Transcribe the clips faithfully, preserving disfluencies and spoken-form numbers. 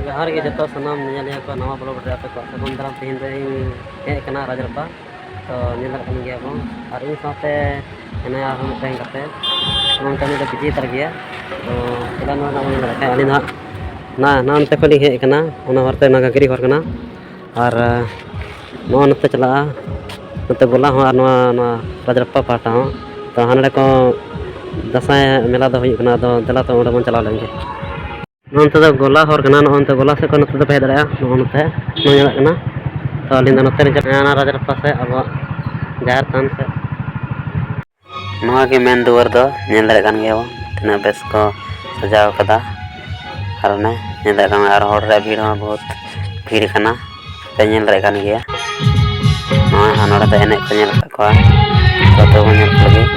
ᱡᱚᱦᱟᱨ ᱜᱮ ᱡᱚᱛᱚ ᱥᱟᱱᱟᱢ ᱧᱮᱧᱮᱞᱤᱭᱟᱹ ᱠᱚ, ᱱᱟᱣᱟ ᱵᱞᱚᱜ ᱨᱮ ᱟᱯᱮ ᱠᱚᱣᱟᱜ ᱥᱟᱹᱜᱩᱱ ᱫᱟᱨᱟᱢ᱾ ᱛᱮᱦᱮᱧ ᱫᱚ ᱤᱧ ᱦᱮᱡ ᱟᱠᱟᱱᱟ ᱨᱟᱡᱽᱨᱟᱯᱟ᱾ ᱛᱚ ᱧᱮᱞ ᱫᱟᱲᱮᱭᱟᱜ ᱠᱟᱱ ᱜᱮᱭᱟ ᱵᱚᱱ, ᱟᱨ ᱤᱧ ᱥᱟᱶᱛᱮ ᱦᱮᱱᱟᱭᱟ ᱟᱨᱦᱚᱸ ᱢᱤᱫᱴᱮᱱ ᱜᱟᱛᱮ, ᱱᱚᱜᱼᱚ ᱱᱚᱝᱠᱟ ᱩᱱᱤ ᱫᱚ ᱵᱤᱡᱤ ᱦᱟᱛᱟᱲ ᱜᱮᱭᱟ᱾ ᱛᱚ ᱪᱮᱫᱟᱜ ᱱᱚᱣᱟ ᱨᱮᱱᱟᱜ ᱵᱟᱹᱧ ᱧᱮᱞ ᱫᱟᱲᱮᱭᱟᱜ ᱠᱟᱱᱟ, ᱟᱹᱞᱤᱧ ᱫᱚ ᱦᱟᱸᱜ ᱱᱟ ᱱᱟ ᱱᱚᱛᱮ ᱠᱷᱚᱱ ᱞᱤᱧ ᱦᱮᱡ ᱟᱠᱟᱱᱟ, ᱚᱱᱟ ᱦᱚᱨ ᱛᱮ ᱚᱱᱟ ᱜᱟᱹᱜᱽᱨᱤ ᱦᱚᱨ ᱠᱟᱱᱟ᱾ ᱟᱨ ᱱᱚᱜᱼᱚ ᱱᱚᱛᱮ ᱪᱟᱞᱟᱜᱼᱟ, ᱱᱚᱛᱮ ᱜᱚᱞᱟ ᱦᱚᱸ ᱟᱨ ᱱᱚᱣᱟ ᱱᱚᱣᱟ ᱨᱟᱡᱽᱨᱟᱯᱟ ᱯᱟᱦᱴᱟ ᱦᱚᱸ᱾ ᱛᱚ ᱦᱟᱸᱰᱮ ᱠᱚ ᱫᱟᱸᱥᱟᱭ ᱢᱮᱞᱟ ᱫᱚ ᱦᱩᱭᱩᱜ ᱠᱟᱱᱟ, ᱟᱫᱚ ᱫᱮᱞᱟ ᱛᱚ ᱚᱸᱰᱮ ᱵᱚᱱ ᱪᱟᱞᱟᱣ ᱞᱮᱱ ᱜᱮ᱾ ᱱᱚᱱᱛᱮ ᱫᱚ ᱜᱚᱞᱟ ᱦᱚᱨ ᱠᱟᱱᱟ, ᱱᱚᱜᱼᱚ ᱱᱚᱛᱮ ᱜᱚᱞᱟ ᱥᱮᱫ ᱠᱷᱚᱱ ᱱᱚᱛᱮ ᱫᱚᱯᱮ ᱦᱮᱡ ᱫᱟᱲᱮᱭᱟᱜᱼᱟ, ᱱᱚᱜᱼᱚ ᱱᱚᱛᱮ ᱱᱚᱣᱟ ᱧᱮᱞᱚᱜ ᱠᱟᱱᱟ᱾ ᱛᱚ ᱟᱹᱞᱤᱧ ᱫᱚ ᱱᱚᱛᱮ ᱞᱤᱧ ᱪᱟᱞᱟᱜ ᱠᱟᱱᱟ, ᱨᱟᱡᱽ ᱨᱟᱯᱯᱟ ᱥᱮᱫ, ᱟᱵᱚᱣᱟᱜ ᱡᱟᱦᱮᱨ ᱛᱷᱟᱱ ᱥᱮᱫ᱾ ᱱᱚᱣᱟ ᱜᱮ ᱢᱮᱱ ᱫᱩᱣᱟᱹᱨ ᱫᱚ ᱧᱮᱞ ᱫᱟᱲᱮᱭᱟᱜ ᱠᱟᱱ ᱜᱮᱭᱟ ᱵᱚᱱ, ᱛᱤᱱᱟᱹᱜ ᱵᱮᱥ ᱠᱚ ᱥᱟᱡᱟᱣ ᱠᱟᱫᱟ᱾ ᱟᱨ ᱚᱱᱮ ᱧᱮᱞ ᱫᱟᱲᱮᱭᱟᱜ ᱠᱟᱱᱟ, ᱟᱨ ᱦᱚᱲ ᱨᱮᱭᱟᱜ ᱵᱷᱤᱲ ᱦᱚᱸ ᱵᱚᱦᱩᱛ ᱵᱷᱤᱲ ᱠᱟᱱᱟ᱾ ᱯᱮ ᱧᱮᱞ ᱫᱟᱲᱮᱭᱟᱜ ᱠᱟᱱ ᱜᱮᱭᱟ᱾ ᱱᱚᱜᱼᱚᱭ ᱦᱟᱸᱜ ᱱᱚᱰᱮ ᱫᱚ ᱮᱱᱮᱡ ᱠᱚ ᱧᱮᱞ ᱠᱟᱜ ᱠᱚᱣᱟ, ᱛᱚ ᱛᱚᱵᱮ ᱧᱮᱞ ᱠᱚ ᱞᱟᱹᱜᱤᱫ᱾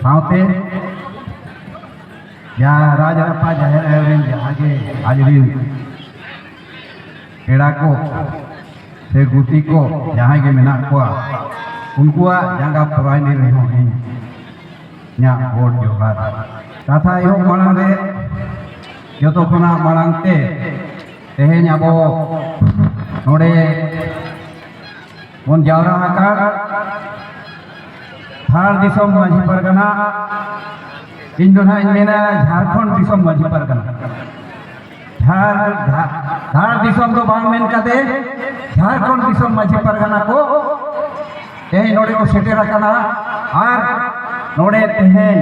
ᱥᱟᱶᱛᱮ ᱡᱟᱦᱟᱸ ᱨᱟᱡᱽ ᱨᱟᱯᱟ ᱡᱟᱦᱮᱨ ᱟᱭᱳ ᱨᱮᱱ ᱡᱟᱦᱟᱸ ᱜᱮ ᱟᱡ ᱨᱮᱱ ᱯᱮᱲᱟ ᱠᱚ ᱥᱮ ᱜᱩᱛᱤ ᱠᱚ ᱡᱟᱦᱟᱸᱭ ᱜᱮ ᱢᱮᱱᱟᱜ ᱠᱚᱣᱟ, ᱩᱱᱠᱩᱣᱟᱜ ᱡᱟᱸᱜᱟ ᱯᱚᱨᱟᱭᱱᱤ ᱨᱮᱦᱚᱸ ᱤᱧ ᱤᱧᱟᱹᱜ ᱜᱚᱰ ᱡᱚᱦᱟᱨ᱾ ᱠᱟᱛᱷᱟ ᱮᱦᱚᱵ ᱢᱟᱲᱟᱝ ᱨᱮ ᱡᱚᱛᱚ ᱠᱷᱚᱱᱟᱜ ᱢᱟᱲᱟᱝ ᱛᱮ ᱛᱮᱦᱮᱧ ᱟᱵᱚ ᱱᱚᱰᱮ ᱵᱚᱱ ᱡᱟᱣᱨᱟ ᱟᱠᱟᱱ ᱫᱷᱟᱲ ᱫᱤᱥᱚᱢ ᱢᱟᱹᱡᱷᱤ ᱯᱟᱨᱜᱟᱱᱟ, ᱤᱧ ᱫᱚ ᱱᱟᱦᱟᱜ ᱤᱧ ᱢᱮᱱᱟ ᱡᱷᱟᱲᱠᱷᱚᱸᱰ ᱫᱤᱥᱚᱢ ᱢᱟᱹᱡᱷᱤ ᱯᱟᱨᱜᱟᱱᱟ᱾ ᱡᱷᱟᱲ-, ᱡᱷᱟ-, ᱫᱷᱟᱲ ᱫᱤᱥᱚᱢ ᱫᱚ ᱵᱟᱝ ᱢᱮᱱ ᱠᱟᱛᱮ ᱡᱷᱟᱲᱠᱷᱚᱸᱰ ᱫᱤᱥᱚᱢ ᱢᱟᱹᱡᱷᱤ ᱯᱟᱨᱜᱟᱱᱟ ᱠᱚ ᱛᱮᱦᱮᱧ ᱱᱚᱰᱮ ᱠᱚ ᱥᱮᱴᱮᱨ ᱟᱠᱟᱱᱟ᱾ ᱟᱨ ᱱᱚᱰᱮ ᱛᱮᱦᱮᱧ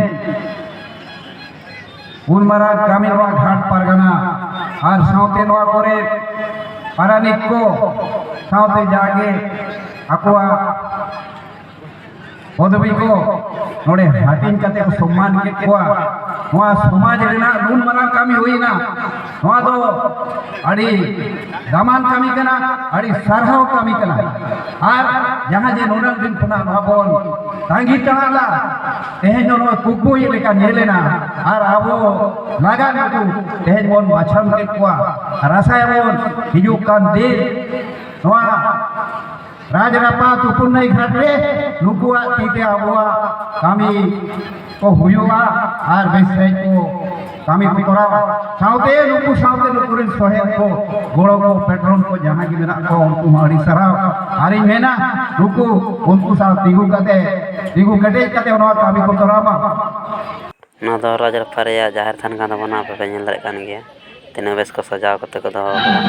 ᱩᱱ ᱢᱟᱨᱟᱝ ᱠᱟᱹᱢᱤ ᱱᱚᱣᱟ ᱜᱷᱟᱴ ᱯᱟᱨᱜᱟᱱᱟ ᱟᱨ ᱥᱟᱶᱛᱮ ᱱᱚᱣᱟ ᱠᱚᱨᱮ ᱯᱟᱨᱟᱱᱤᱠ ᱠᱚ ᱥᱟᱶᱛᱮ ᱡᱟᱜᱮ ᱟᱠᱚᱣᱟᱜ ᱯᱚᱫᱚᱵᱤ ᱠᱚ ᱱᱚᱰᱮ ᱦᱟᱹᱴᱤᱧ ᱠᱟᱛᱮ ᱠᱚ ᱥᱚᱢᱢᱟᱱ ᱠᱮᱫ ᱠᱚᱣᱟ᱾ ᱱᱚᱣᱟ ᱥᱚᱢᱟᱡᱽ ᱨᱮᱱᱟᱜ ᱱᱩᱱ ᱢᱟᱨᱟᱝ ᱠᱟᱹᱢᱤ ᱦᱩᱭᱱᱟ, ᱱᱚᱣᱟ ᱫᱚ ᱟᱹᱰᱤ ᱫᱟᱢᱟᱱ ᱠᱟᱹᱢᱤ ᱠᱟᱱᱟ, ᱟᱹᱰᱤ ᱥᱟᱨᱦᱟᱣ ᱠᱟᱹᱢᱤ ᱠᱟᱱᱟ᱾ ᱟᱨ ᱡᱟᱦᱟᱸ ᱡᱮ ᱱᱩᱱᱟᱹᱜ ᱫᱤᱱ ᱠᱷᱚᱱᱟᱜ ᱱᱚᱣᱟ ᱵᱚᱱ ᱛᱟᱺᱜᱤ ᱛᱟᱲᱟᱜ ᱞᱮᱫ, ᱛᱮᱦᱮᱧ ᱫᱚ ᱱᱚᱣᱟ ᱠᱩᱠᱢᱩ ᱞᱮᱠᱟ ᱧᱮᱞ ᱮᱱᱟ᱾ ᱟᱨ ᱟᱵᱚ ᱞᱟᱜᱟᱱ ᱠᱚ ᱛᱮᱦᱮᱧ ᱵᱚᱱ ᱵᱟᱪᱷᱟᱣ ᱠᱮᱫ ᱠᱚᱣᱟ᱾ ᱟᱨ ᱟᱥᱟᱭᱟᱵᱚᱱ ᱦᱤᱡᱩᱜ ᱠᱟᱱ ᱫᱤᱱ ᱱᱚᱣᱟ ᱨᱟᱡᱽᱨᱟᱯᱟ ᱛᱩᱯᱩᱱ ᱱᱟᱹᱭ ᱜᱷᱟᱴ ᱨᱮ ᱱᱩᱠᱩᱣᱟᱜ ᱛᱤ ᱛᱮ ᱟᱵᱚᱣᱟᱜ ᱠᱟᱹᱢᱤ ᱠᱚ ᱦᱩᱭᱩᱜᱼᱟ ᱟᱨ ᱵᱮᱥ ᱥᱟᱺᱦᱤᱡ ᱠᱚ ᱠᱟᱹᱢᱤ ᱠᱚ ᱠᱚᱨᱟᱣᱟ᱾ ᱥᱟᱶᱛᱮ ᱱᱩᱠᱩ ᱥᱟᱶᱛᱮ ᱱᱩᱠᱩ ᱨᱮᱱ ᱥᱚᱦᱮᱫ ᱠᱚ, ᱜᱚᱲᱚ ᱠᱚ, ᱯᱮᱴᱨᱚᱱ ᱠᱚ ᱡᱟᱦᱟᱸᱭ ᱜᱮ ᱢᱮᱱᱟᱜ ᱠᱚᱣᱟ, ᱩᱱᱠᱩ ᱦᱚᱸ ᱟᱹᱰᱤ ᱥᱟᱨᱦᱟᱣ᱾ ᱟᱨᱤᱧ ᱢᱮᱱᱟ, ᱱᱩᱠᱩ, ᱩᱱᱠᱩ ᱥᱟᱶ ᱛᱤᱸᱜᱩ ᱠᱟᱛᱮ, ᱛᱤᱸᱜᱩ ᱠᱮᱴᱮᱡ ᱠᱟᱛᱮ ᱱᱚᱣᱟ ᱠᱟᱹᱢᱤ ᱠᱚ ᱛᱚᱨᱟᱣ ᱢᱟ᱾ ᱱᱚᱣᱟ ᱫᱚ ᱨᱟᱡᱽ ᱨᱟᱯᱷᱟ ᱨᱮᱭᱟᱜ ᱡᱟᱦᱮᱨ ᱛᱷᱟᱱ ᱠᱟᱱ ᱛᱟᱵᱚᱱᱟ, ᱟᱯᱮ ᱯᱮ ᱧᱮᱞ ᱫᱟᱲᱮᱭᱟᱜ ᱠᱟᱱ ᱜᱮᱭᱟ ᱛᱤᱱᱟᱹᱜ ᱵᱮᱥ ᱠᱚ ᱥᱟᱡᱟᱣ ᱠᱟᱛᱮ ᱠᱚ ᱫᱚᱦᱚ ᱟᱠᱟᱫᱟ᱾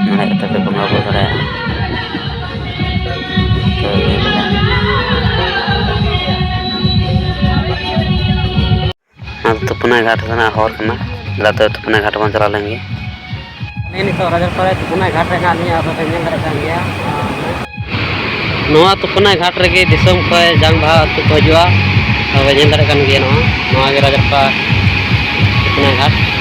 ᱱᱚᱰᱮ ᱠᱟᱛᱮ ᱯᱮ ᱵᱚᱸᱜᱟ ᱵᱩᱨᱩ ᱫᱟᱲᱮᱭᱟᱜᱼᱟ᱾ ᱛᱚ, ᱤᱭᱟᱹ ᱠᱟᱫᱟ᱾ ᱱᱚᱣᱟ ᱫᱚ ᱛᱩᱯᱩᱱᱟᱭ ᱜᱷᱟᱴ ᱨᱮᱱᱟᱜ ᱦᱚᱨ ᱠᱟᱱᱟ᱾ ᱫᱮᱞᱟ ᱛᱚᱵᱮ ᱛᱩᱯᱩᱱᱟᱭ ᱜᱷᱟᱴ ᱵᱚᱱ ᱪᱟᱞᱟᱣ ᱞᱮᱱ ᱜᱮ᱾ ᱱᱤᱛᱚᱜ ᱨᱟᱡᱽ ᱨᱟᱯᱷᱟ ᱨᱮ ᱛᱩᱯᱩᱱᱟᱭ ᱜᱷᱟᱴ ᱨᱮ ᱦᱮᱱᱟᱜ ᱞᱤᱧᱟ, ᱟᱯᱮ ᱯᱮ ᱧᱮᱞ ᱫᱟᱲᱮᱭᱟᱜ ᱠᱟᱱ ᱜᱮᱭᱟ᱾ ᱱᱚᱣᱟ ᱛᱩᱯᱩᱱᱟᱭ ᱜᱷᱟᱴ ᱨᱮᱜᱮ ᱫᱤᱥᱚᱢ ᱠᱷᱚᱱ ᱡᱟᱝ ᱵᱟᱦᱟ ᱟᱹᱛᱩ ᱠᱚ ᱦᱤᱡᱩᱜᱼᱟ᱾ ᱟᱯᱮ ᱧᱮᱞ ᱫᱟᱲᱮᱭᱟᱜ ᱠᱟᱱ ᱜᱮᱭᱟ, ᱱᱚᱣᱟ, ᱱᱚᱣᱟ ᱜᱮ ᱨᱟᱡᱽ ᱨᱟᱯᱷᱟ ᱛᱩᱯᱩᱱᱟᱭ ᱜᱷᱟᱴ᱾